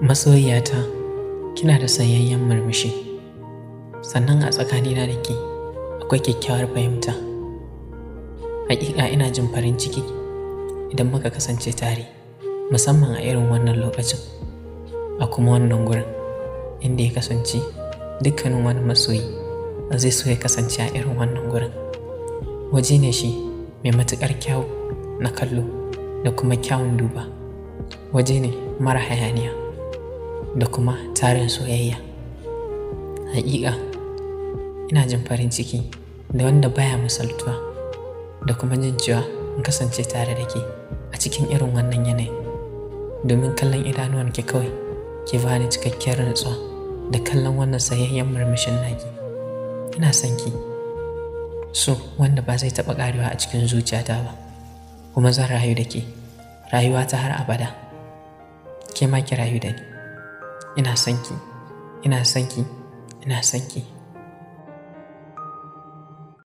Masoyiyata, kina da sayayyen murmushi. Sannan a tsakanina da ke akwai kyakkyawar fahimta. Hakika ina jin farin ciki idan muka kasance tare, musamman a irin wannan lokacin, a kuma wannan gurin, inda ya kasance dukkanin wani masoyi zai so ya kasance a irin wannan gurin. Waje ne shi mai matuƙar kyau na kallo da kuma kyawun duba. Waje ne mara hayaniya da kuma tarin soyayya. Hakika ina jin farin ciki da wanda baya misaltuwa da kuma jin cewa in kasance tare da ke a cikin irin wannan yanayin. Domin kallon idanuwanki kawai ke bani cikakkiyar nutsuwa da kallon wannan sayayyen murmushin naki. Ina son ki, so wanda ba zai taɓa ƙarewa a cikin zuciyata ba, kuma zan rayu da ke, rayuwa ta har abada. Ke ma ki rayu da ni. Ina son ki, ina son ki, ina son ki.